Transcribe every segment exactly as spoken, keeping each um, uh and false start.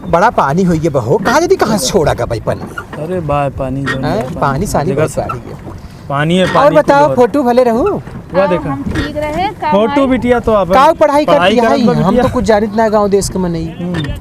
बड़ा पानी होइगे बहो, कहाँ जदी कहाँ से छोड़ा गा भाई पानी? अरे बा, पानी जौन हैं? बा, पानी सानी जगह बहुत से। बाढ़ी है। पानी है, और पानी बताओ, कुल और। फोटो भले रहू? वाह, देखा। हम ठीक रहे, का फोटो भाई? बिटिया तो अब काउ पढ़ाई पढ़ाई करती है, करत बा हम बिटिया। तो कुछ जानित ना गाँव देश के मनई। हम्म।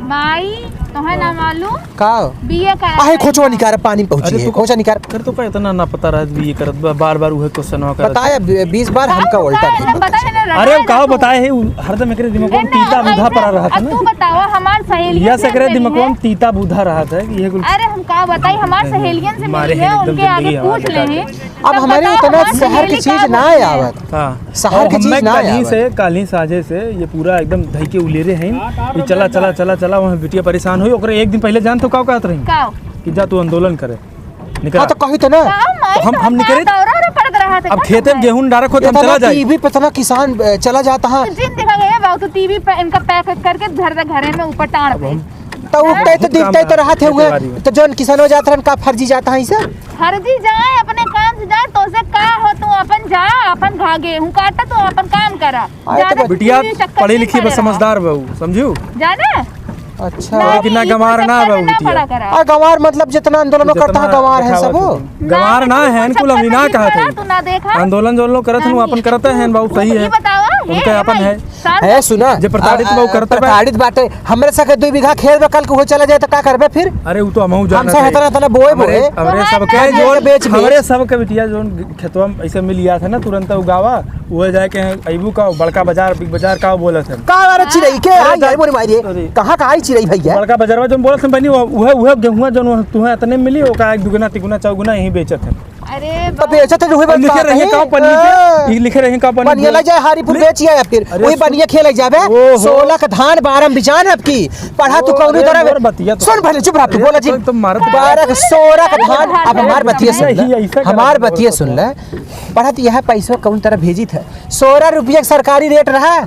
माई, तोहे ना मालूम? का? बीए करा आहे, है। खोचवा निकारा, पानी में पहुंची अरे है, तू खोचा निकारा। अरे तो का इतना ना पता रहत, बीए करत बा, बार-बार उहे क्वेश्चनवा करत। बताया, बी-, बीस बार का हमका हो, उल्टा का है, नहीं पता है ना, अरे रहा का है तो। बताए है, उ हरदम एकरे दिमाग में ए, नहीं, तीता अब बुधा तू, पड़ा रहत है अब ना। तू बतावा, हमार सहेलियन या से एकरे मिली दिमाग में है। तीता बुधा रहत है कि ये कुल अरे हम का बताई, हमार सहेलियन से मारे मिली है, हैं, एकदम उनके आगे जिंदगी पूछ हमारे ले हैं। बेकार अब तब हमारे बताओ, उतना हमार शहर की सहेली चीज का ना पूछे? आवत। हाँ। शहर और की चीज हमें ना काल्हि आवत। से, काल्हि साँझे से ये पूरा एकदम धई के उलेरे हैं। हाँ, कि चला, चला, चला, चला, वहाँ बिटिया परेशान हुई। ओकरे एक दिन पहले जान तो का कहत रही? का? कि जा तू आंदोलन करे। निकला। हाँ, तो कही तो ना। का माई हम, तो हम का निकले। दौरा रे पड़त रहा था, अब का खेते में तुम्हारे? गेहूं डारक होत हम इतना चला जाए। टीवी पे इतना किसान, अ, चला जाता है। तो जिन देखा गया बाबू, तो टीवी पे इनका पैक करके घर, घरे में ऊपर टांड़ अब पे। हम तो उठते तो काम दिखते तो रहा थे हुए। खेती बाड़ी में। तो जौन किसानो जात रहन का फर्जी जाता है इसे? फर्जी जाए, अपने काम से जाए, तो से का हो, तू अपन जा, अपन घा गेहूं काटा, तू अपन काम करा। अरे, ज्यादा तो बिटिया चक्कर पढ़ी नहीं लिखी बा, पड़े रहा। समझदार बा उ, समझू? जाने? अच्छा। ना, लेकिन ना ई गंवार कुल ना चक्कर बा में ना बिटिया। पड़ा करा। आ, गंवार मतलब जितना आंदोलन जितना करता है, गंवार है दिखावा सब। तू। गंवार ना ना, है, ई कुल इनकुल हम चक्कर ना में कहत पड़ा, है। तू ना देखा। आंदोलन जौन लोग करत हैं, नहीं। अपन करते हैं, बाबू सही है। ये बतावा, उनका ये अपन भाई, है। सास है, सुना। अ, प्रताड़ित बा, उ करता है। प्रताड़ित बाटे। हमरे सके दुई बीघा खेत बा, कल के हो चला जाए तो का करबे फिर? अरे, उ तो हमहू जानत हमसे है। इतना, इतना बोए, हमरे, बोए। हमरे तोहार सबके ना जोन, बेच, बेच। हमरे सबके बिटिया जोन खेतवा में ऐसे मिल गया था ना, तुरंत उगावा, उहे जाए के अइबू का, बड़का बाजार, बिग बाजार का बोलत है। का अरे चिरई के अरे आई, जा-, आई मोरी माई रे। अरे। कहाँ का आई चिरई भैया? बड़का बाजारवा जोन बोलत है बनी, उहे, उहे गेहुआ जोन तुहे इतने मिली, ओका एक दुगुना, तिगुना, चौगुना यहीं बेचत है। अरे तो बेचत है, उहे अब लिखे बात रहे है। का पन्नी पे? ए। ई लिखे रहे का पन्नी पनिया पे? लग जाए, हारीपुर ले। बेच आया फिर। अरे वही सु-, पनिया खेले जाबे। ओहो। सोलह का धान बारह में बिचान अब की। पढ़ा तू ओ, कौनो अरे तरह मोर बतिया तो सुन पहले, चुप रह तू, अरे बोला जी। तो, तो मारत बारह का सोलह का धान, अब हमार बतिया सुन ले। यही ऐसा हमार करत बतिया है। सुन ले। पढ़ा तू यह पैसा कौन तरह भेजी था? सोलह रुपया के सरकारी रेट रहा,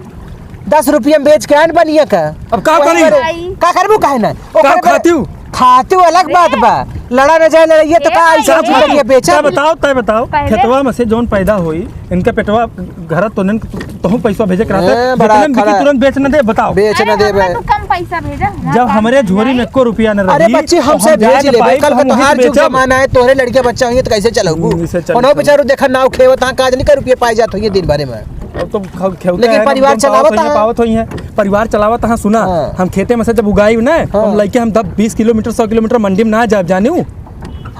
दस रुपया में बेच के आन बनिया का। अब का वही करी? करे, का करबू काहे ना? का ओकरे पर खातिउ? खातिउ अलग बात बा। लड़ा न जाए लड़ाइया तो ए, का ऐसा ए, चीज ए, लगिया बेचा? तय बताओ, तय बताओ। पहले खेतवा में से जौन पैदा होई, इनका पेटवा घर तो नन, तोहू पैसा भेजे के रहता है। ए, बड़ा जितने में बिकी खड़ा। तुरंत बेच न दे, बताओ। बेच अरे, न देबे। हमरा तो कम पैसा भेजा, ना जब पाँच हमरे सौ झोरी में जाए। एको रुपया न अरे रही, बच्ची, तो हमसे हम जाए भेज के लेबे। पाई, कल तो का हम तोहार वहीं से जुग बेचब। जमाना है, तोहरे लड़के बच्चा हुई तो कैसे चलबू? हम्म, इसे चल कोनो चल। बेचारू देखा नाव खेवत हाँ, काज नहीं का रुपया पाई जात होइए दिन भरे में। अब तो ख-, खेवते लेकिन हैं, परिवार एकदम पावत चलावत होइए, हैं। पावत होइए। परिवार चलावत हैं, सुना, हाँ। हम खेते में से जब उगाई ना, हाँ। हम लइके हम दस बीस किलोमीटर, सौ किलोमीटर मंडी में ना जाब, जानिउ?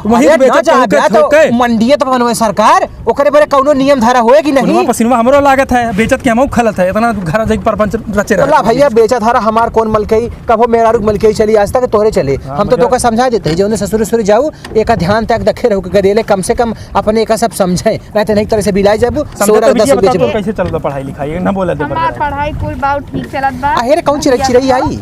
वहीं अरे, बेचत ना जाब, कहूँ के या तो ठोके। मंडिये तो बनवे सरकार, ओकरे बरे कौनो नियम धारा होए कि नहीं? खुनवा पसीनवा हमरो लागत है, बेचत के हमहू खलत है, इतना घर जाके परपंच रचे रहे। अल्लाह भैया, बेचा धारा हमार कौन मलकई, कबो मेहरारू के मलकई चली, आज तक तोहरे चले। हाँ, हम तो मगर तोका समझा देते हैं, जो उन्हें ससुर ससुर जाऊ, एका ध्यान तक दखे रहो, के गदेले कम से कम अपने का सब समझे, नहीं तो नहीं तरह से बिलाई जाबू, समझे सोलह तो दस बिटिया रुपये बता, जीबो। तो कैसे चलत बा पढ़ाई लिखाई? ना बोला दे हमार बड़ा। पढ़ाई कुल बाऊ ठीक चलत बा। अरे, कौन चिरई, चिरई आई?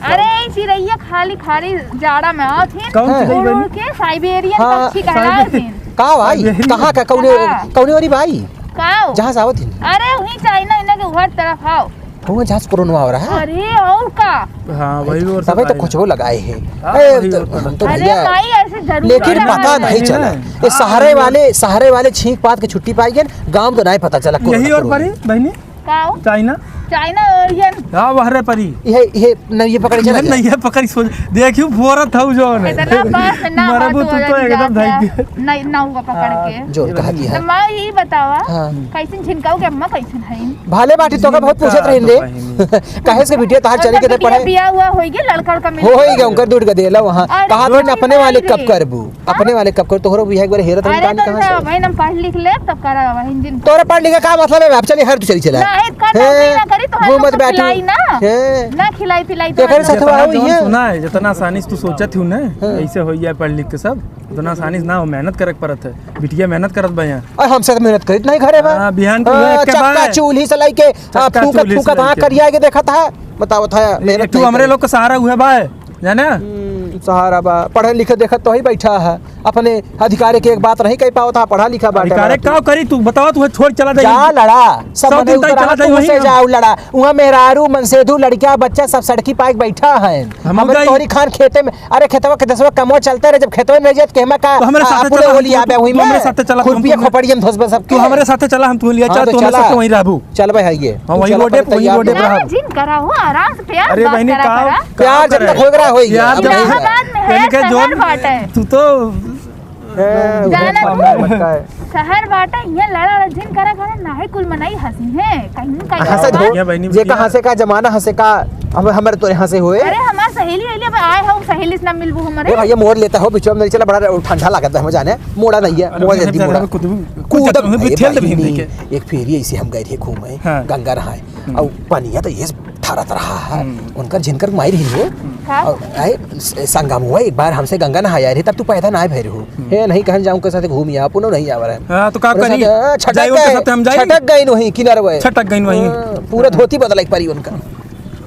अरे, ई चिरैया खाली, खाली जाड़ा में आवत हिन। कौन हाँ। चिरई उड़, उड़ बनी? के साइबेरियन हाँ, पक्षी कहलावत साइबेरियन। हिन। का भाई? साइबेरियन। कहाँ का? कौने, हाँ। कौने वाली भाई? काओ? जहाँ से आवत हिन? अरे, वहीं चाइना, इन्हें के उहर तरफ आओ। वो जहाज कोरोना हो रहा है। अरे, और का? हाँ, वही और तबे सब तो आएगा। कुछ वो लगाए हैं। हाँ, ए, वही तो, और हम तो अरे भैया, माई, ऐसे जरूर लेकिन लगा पता है। नहीं चला। नहीं। ये सहारे हाँ, वाले, सहारे वाले छींक पात के छुट्टी पाई गए, गांव तो नहीं पता चला कोरोना यही और कोरोना। परी, बहनी? का हो? चाइना? चाइना और ये हाँ, वहरे परी। ये, ये नहीं, ये पकड़ के ये चला गया। नहीं, ये पकड़ के सो, देखियो, फोरत हऊ जो है। इतना पास में ना मरबू हो तू तो तो वही एकदम जाके धइके। नहीं, ना हुआ पकड़ हाँ। के। जो ये कहा बहनी। दिया। तो माँ, यही बतावा, हाँ। कैसन झिनकाऊ के अम्मा कैसन है? भाले बाटी तो का बहुत पूछत रहिन रे। बहिनी। काहे से बिटिया तहार और चली के बिटिया पढ़े? बिया हुआ होई गे, लड़का उड़का मिल हो, होई गे, उनकर दूर गदेला वहाँ। अरे कहा तो अपने वाले कब करबू? अपने वाले कब करबू? तोहरो बिया एक बार हेरत हम अरे कहानी तो कहाँ से? भाई हम पढ़ लिख ले तब करा वही दिन। तोरा पढ़ लिखा का मतलब है? अब चली हर तू चली चला। ना, एक का हे, नौकरी ना करी तो हम वो मत लोग को बैठू। खिलाई ना। हे। ना खिलाई पिलाई तो तेरे हम लोग। साथ जितना हुआ जौन है। सुना है, जितना आसानी से तू सोचत हूँ ना, हाँ। ऐसे हो जाए पढ़ लिख के सब, उतना आसानी से ना हो, मेहनत करे के पड़त है। बिटिया मेहनत करत बा यहाँ। और हमसे तो मेहनत करित नहीं घरे में। हाँ, बिहान के हाँ, उहे के चक्का बा। चूल्ही से लइके, हाँ, चक्का फूकत, चूल्ही से फूकत, हाँ, लइके। करिया के देखत है। बतावत है, मेहनत एक तू नहीं हमरे करे। लोग का सहारा उहे बा, जाना? हम्म, सहारा बा। पढ़े लिखे देखत तो ही बैठा है। अपने अधिकारे के एक बात नहीं कह पावत हा, पढ़ा लिखा बाटे अधिकारे बड़ा तू। का करी तू बतावा, तू छोड़ चला जाई। जा लड़ा, सब सब मने दिन तई उतरा चला तू जाई वहीं से हम। जाओ लड़ा। उहाँ मेहरारू, मनसेधू, लड़का, बच्चा सब सड़की पाइक बैठा है। हम हमरे जाई। तोहरी खान खेते में, अरे खेतवा के दसवा कमवा चलते रहे, जब खेतवा में नहीं जात केहमा का तो हमरे आ, साथे अपने चला, ओली तू, आबे तू, हुई तू हमरे में। साथे चला, खुरपिया तू, खोपड़िया में धोसबे सबके। तू हमरे साथे चला, हम तू लिया हाँ, चाह, तो तू हमरे चला। साथे वहीं रहबू। चल भाई, है ये। हाँ, तू वहीं चला, रोडे, अपन वहीं तैयार रोडे हो। पर रहब। जिन करा हो, आराम से प्यार अरे बात बहनी, करा का, करा। का प्यार जब करे? तक होएक रहा होई, यार, अब जब नहीं इलाहाबाद में है, इनके शहर जोन बाटे। तू तो हैं, जाना उधर तू। सामने मटका है। शहर बाटे, ये लड़ा लड़ा जिन करा करा, नाहे कुल मनई हंसी है, कहीं कहीं हंसे धो, ये बहनी जेका बिटिया। हंसे का जमाना हंसे का, हम, हमरे तोरे हंसे होए। अरे हमार सहेली, सहेली अब आए हो, सहेली से ना मिलबू हमरे। ए भैया मोड़ लेता हो, बिचवा में नहीं चला, बड़ा ठंडा लागत है, हम जाने, मोड़ा नहीं है, अरे मोड़ भैया, जल्दी जरा मोड़ा। कूदबू, कूद, कूदत हूँ, अरे ठेल दे बहिनी, भीम देखे। एक फेरी ऐसे हम गए रहे घूमे, हाँ। गंगा नहाए, हम्म। और पनिया तो ये ठहरत रहा है। हम्म। उनकर जिनकर माई रही हो। हम्म। का? और आए, स-, संगम हुआ, एक बार हमसे गंगा नहाया रहे, तब तू पैदा ना भय रहू। हम्म। हे, नहीं कहन जाऊँ के साथ घूम यहाँ, पुनो नहीं आवा रहे। हाँ, तो का उनके करी? साथ, हाँ, छटक जाई उनके गए, साथ हम जाई। छटक गई नहीं किनारे। छटक गई नहीं। हाँ, पूरा धोती बदलाई परी उनका।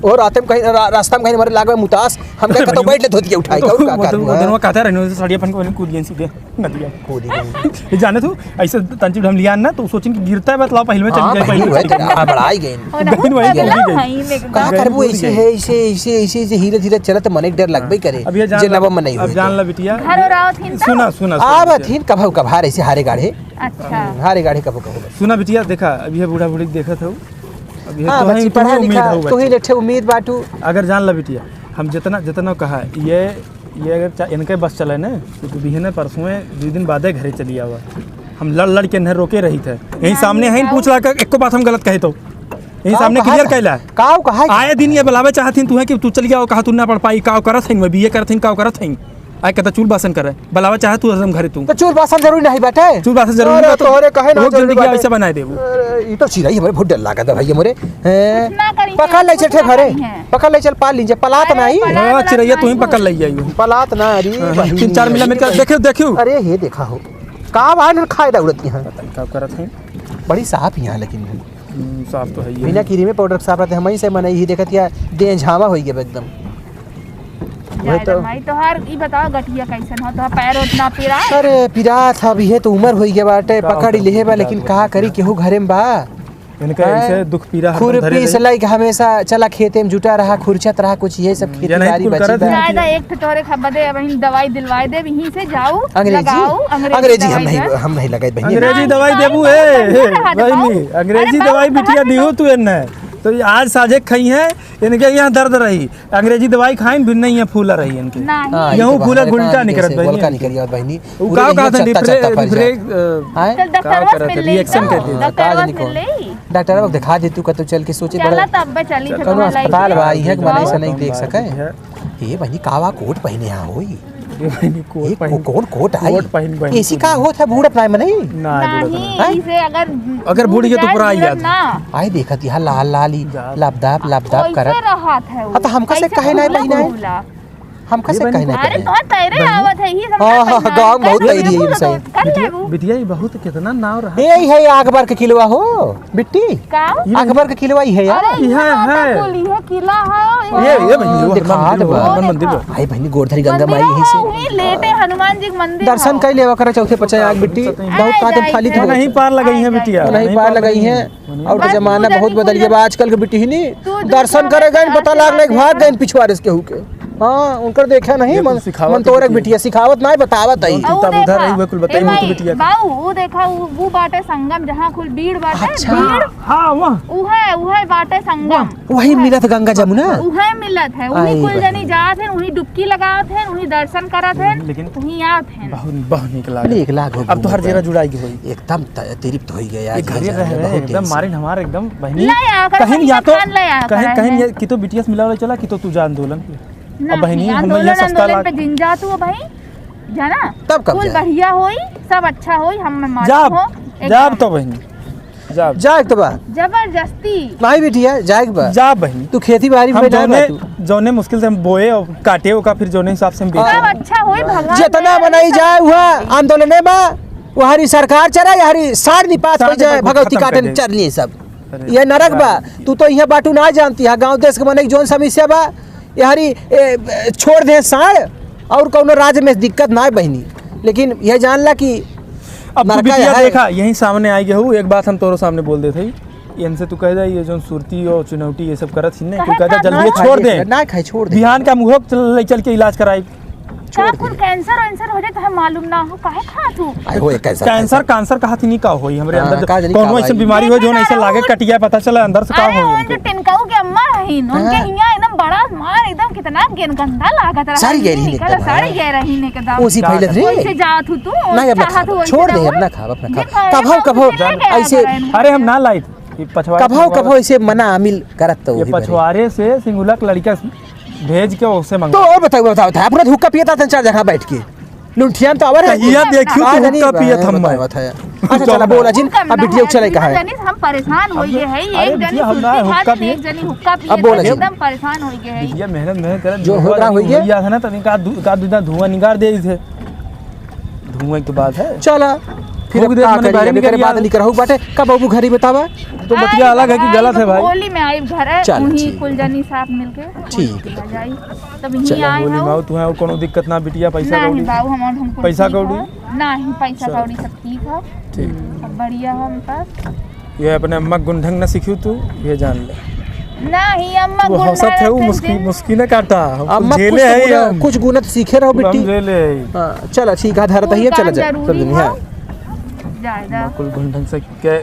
और रास्ते में कहीं, रा-, रास्ता में कहीं हमारे लाग में मुतास, हम कहे, "कतो बहिनी, बैठ ले धोती के उठाई, वो तो, और का वो तो, करूँ, वो हाँ?" दोनों कहते रहे, साड़िया पहन के बहिनी कूद गई सीधे। नदिया। कूदी गई। ये जाने तू, ऐसे तंची हम लियान ना, तो सोचिन कि गिरता है, बतलाओ, पहले में चल हाँ, जाए, बहिनी, पहले वही में तो चल जाए। हड़बड़ाई गई। और नहीं गई, गई, गई। का करबू, ऐसे है, ऐसे, ऐसे, ऐसे, ऐसे हीरे धीरे चलत, मने डर लगबे करे। अब ये जान जे ला, नवा मनई अब होई जान तो। ला बिटिया। घर और आओ थीन तो? सुना, सुना, सुना आब बिटिया। थीन कभौ कभार ऐसे हारे गाढ़े। अच्छा। हम्म, हारे गाढ़े कभौ कभौ। सुना बिटिया, देखा, अब ये बूढ़ा बूढ़ी देखत हौ। अब ये हाँ, तो बच्ची, ही पढ़ा तुम्हें उम्मीद लिखा, हौ तू ही बच्ची। लेठे उम्मीद बाटू। अगर जान ला बिटिया, हम जितना, जितना कहा, ये ये अगर चा-, इनके बस चले न, तो तू बिहने परसों दुइ दिन बादे घरे चली आवा। हम लड़ लड़ के इन्हें रोके रही थे। यहीं ना, सामने नहीं है, जाओ। पूछ ला के एको बात हम गलत कहे तो। यहीं काऊ सामने कहा clear था? कैला। काऊ कहा था? आए दिन ये बुलावे चाहत हिन तुहे कि तू चली आओ, कहा तू ना पढ़ पाई, काऊ करत हईन, मैं बीए करत हईन, काऊ करत हईन। आए कहता चूल बासन करे, बुलावे चाहे तू हरदम घरे तू। तो चूल बासन जरूरी नहीं बाटे? चूल बासन जरूरी अरे, बा तो तोहरे कहे ना लोग जरूरी जिंदगी बाटे। ऐसे बनाए देबू। अरे, ई तो चिरई हमरे बहुत डर लागत है भैया मोरे। हैं? कुछ ना करी पकड़ है, ले चल, छोटे घरे। पकड़ ले चल, पाल लीजिए, पलात अरे, ना आई। पलात हाँ, चिरैया तू ही नहीं पकड़ ले जाइयो। पलात ना, अरे हाँ, हाँ, बहिनी। तीन चार मिला में कर, देखियो, देखियो। अरे, ये देखा हो। का बा न खाए दौड़त यहाँ। पता नहीं का करत है। बड़ी साफ यहाँ लेकिन। हम्म, साफ तो है ही है। बिना क्रीमे पाउडर के साफ रहते, हम ही से मने यही देखत या देह झामा होई गया एकदम। वही जाए तो। रे माई, तोहार ई बताओ गठिया कैसन हो, तोहार पैर उतना पीरा? अरे पीरा था, अभी है तो उमर होई गया बाटे, का पकड़ ही होता लेहे बा, है, लेकिन का का करी, केहू घरे में बा? इनका हैं? ऐसे दुख पीरा हरदम धरे खुरपी से रही। लइके हमेशा चला खेते में जुटा रहा, खुरचत रहा, कुछ ये सब हम्म, खेती ये नहीं बाड़ी कुल बची करत बा। हैं। ज्यादा एक ठे तोरे खा बदे अब हम दवाई दिलवाए देब, यहीं से जाऊ, अंग्रेजी? लगाऊ, अंग्रेजी अंग्रेजी हम दवाई नहीं, जाए। हम नहीं लगाई बहिनी। अंग्रेजी हाँ, दवाई तो देबू, बहुत ए, बढ़िया रहा था बहिनी, बाबू। अंग्रेजी अरे दवाई बहुत बिटिया कहा दिहू था। तू एन्ने। तो ये आज साझे खाई है, इनके यहाँ दर्द रही, अंग्रेजी दवाई खाइन, फिर नहीं ये फूला रही इनके। नहीं। हाँ, ये यूं तो फूला बाहर गुलटा का निकलत कैसे बहिनी गोलका इनके। निकल गया बहिनी। वो पूरे का, का इहे था, चट्टा, रिफ्रे-, चट्टा फर रिफ्रे-, जाए। अ, आए? चल, का डॉक्टरवा से करत मिल है, ले, रिएक्शन कर दे। डॉक्टरवा से मिल ले। डॉक्टर, अब दिखा दे तू, कतौ चल के सोचे चला बड़ा। तब बे चली, कौनो चला अस्पताल बा, इहे के मनई से नहीं देख सके। ये बहिनी, कावा कोट पहिने यहाँ होई? ये बहिनी, कोट ये को-, पहिन, कौन कोट आई? कोट पहिन, पहिन, एसी कोट का पहिन। होत है, बूढ़त नाय मनई? ना, बूढ़त नहीं, नहीं। इसे अगर अगर बूढ़ गया तो बुढ़ा ही जात है। ना। आए देखत यहाँ लाल लाल ही, जा। लबदाब, लबदाब कैसे करत। रहत है वो? हाँ, तो हमका से कैसे काहे ना भूला पहिना है? भूला? हमका ये से बहिनी कहना अरे, चाहिए। तोहर तैरे बहिनी? आवत है, ही समझ हाँ, हाँ, में हाँ, ना। गाँव में बहुत कर तैरी है लेबू, ये तो सही। कर बिटिया, लेबू। बिटिया, ये बहुत कितना नाव रहा। ए, है अकबर के किलवा हो, बिट्टी। का? ये अकबर के किलवा ही है यार। अरे, ये ये है, होता है। कुल, ये किला है, ये ये, ये बहिनी, वो देखा हनुमान मंदिर, बा। वो हनुमान मंदिर देखा। बा। आई बहिनी, गोरधरी गंगा मंदिर माई है, यही से। वही लेटे हनुमान जी के मंदिर बहिनी। दर्शन हो। कर ले, ओकरा चौथे पचाए आग बिट्टी, बहुत आए, कातिल आए, फालित हो। नहीं पार लगाई है बिटिया। नहीं पार लगाई है। और तो बस जमाना तू बहुत जल्दी बदल गया खोल। बा, आजकल के बिटिहनी तू दर्शन दूसरा करे गए, बता पता लाग नहीं, भाग गए पिछुआरे से केहू के। हाँ, उनकर देखा नहीं, ये तो मन, सिखावत मन तोरक बिटिया। बिटिया सिखावत नहीं, बतावत आई। और वो किताब उधर देखा, आई, वो कुल बताई, ए वो तो भाई, बिटिया। बाऊ, वो देखा, वो, वो बाटे संगम, जहाँ कुल भीड़ बाटे, अच्छा। भीड़। हाँ, वहाँ। उहे, उहे बाटे संगम। वही मिलत गंगा जमुना? उहे मिलत है, उही आई कुल बहिनी। जनी जात है, उही डुबकी लगावत है, उही दर्शन करत है, लेकिन उही आत है। बहुत, बहुत नीक लागल। नीक लाग हो अब तो हर घूमे जगह पर। जुड़ाई के होई। एकदम त-, तृप्त होई गया ये आज, घरे ये रह जान रहे, बहुत एकदम दिन से। मारिन हमार एकदम बहिनी। ले आया कर कहीं बहिनी या तो, खान ले आया कहीं, कर कहीं है। ये कि तो बिटिया से मिला वाला चला कि तो तू जा आंदोलन पे। ना, अब बहिनी, नहीं, हम आंदोलन, ये सस्ता आंदोलन लाग पे जिन जा तू भाई, जाना? तब कब कुल जाए? बढ़िया होई, सब अच्छा होई, हम में मालूम जाब, हो, एक जाब काम। तो बहिनी। जाब। जाए के तो बा। जबरदस्ती। नहीं बिटिया, जाए के बा। जा बहिनी। तू खेती बाड़ी हम में ना जौने, बा तू। जौने मुश्किल से हम बोए और काटे ओका, फिर जौने हिसाब से हम बेचे। सब अच्छा होई, भगवान जितना दया बनाई रही, जाए सब हुआ अच्छा होई। आंदोलने में, वो हरी सरकार चला या हरी सार निपात हो सार जाए, निपात भगवती खत्म काटन कर दे। चरनी सब। अरे ये नरक बा। बाप रे। तू तो इहे बाटू ना जानती है, गाँव देश के मनई जौन समस्या बा, ये हरी, ए, छोड़ दे सार, और कौनो राज्य में दिक्कत ना बहिनी। लेकिन यह जान ला कि अब तू नरका बिटिया है। देखा, यहीं सामने आई गहू, एक बात हम तोरो सामने बोल देत हई, इनसे तू कह दे, ये जौन सुरती और चुनौटी ये सब करत ही नहीं, काहे तू कह दे, का जल्दी ना? छोड़ दे। ना खाए, छोड़ दे। बिहान का मुँह चल, ले चल के इलाज कराई। का छोड़ कुल दे। कैंसर वैंसर हो जाए तो है मालूम ना हो, काहे खा तू? आए होए कैंसर, कैंसर, कैंसर। कैंसर कहा थी नहीं का होई हमरे हाँ, अंदर, का जानी कौनो का ऐसन भाई। बीमारी हो जौन ऐसे लागे कटिया पता चला अंदर से का अरे, होई उनके। टिनकाऊ के अम्मा रहीन, उनके हाँ। हियाँ एकदम बड़ा मार, एकदम कितना गेन गंदा लागत रहा। साड़ी गहरी निकल, साड़ी गहरी निकल। ओसी फैलत रे। वैसे जात हूँ तू, नहीं, अब ना चाहत खाब, हूँ वैसे छोड़ दे, जाओ। अब ना खाब, अब ना खाब। देखो, कभौ, कभौ, ऐसे कभौ ऐसे मना अमिल करत तो ये वही बने। पछवारे से सिंगुलक लड़का भेज के ओसे मंगा। तो और बताओ, बताओ, बताओ, अपना हुक्का पियता था चार जगह बैठ के। लुंठिया में तो आवा रहे। कहिया देखियो तो हुक्का पियत हम। अच्छा, चला, बोला जिन, अब बिटिया चले कहाँ है? हम परेशान हो गए हैं, अरे एक जनी बिटिया, हम ना सुरती हुक्का खाती, पिए। एक जनी हुक्का पिए, अब बोला जिन। एकदम परेशान हो गए हैं। बिटिया मेहनत, मेहनत करत जो हो रहा हो गया। भैया है ना, तनी का दू-, का दूधा धुआं निकाल दे इसे। धुआं की बात है। चला, फिर फूंक अब दे, का मने करी, बाहर अब एकरे निकल बाद गया। नहीं करहु बाटे। कब अबू घरी बतावा? तो बतिया अलग है कि गलत है भाई। होली में आई घर है, चल, उन्हीं ठीक। कुल जनी साथ मिलके ठीक। होली खेला जाई। तब यहीं चला, आए होली हो। में आओ, तुम्हें और कोनो दिक्कत ना बिटिया, पैसा नहीं कौड़ी? बाबू, हमार हम कुल पैसा ठीक कौड़ी? है। नहीं, पैसा चल। कौड़ी सब ठीक है। ठीक। सब बढ़िया है हम पास। ये अपने अम्मा गुण ढंग ना सीखियो तू, ये जान ले। नहीं, अम्मा तू गुण हंसत ढंग है, वो से मुस्की, दिन मुस्की ना काटा, हम अम्मा झेले कुछ है गुना-, हम। कुछ गुना तो सीखे रहो तू हम बिट्टी। झेले है। हाँ, चला ठीक है, धरत कुल ही है, चला काम जा, जरूरी चल दुनिया। है। जायदा। अम्मा कुल गुण ढंग से के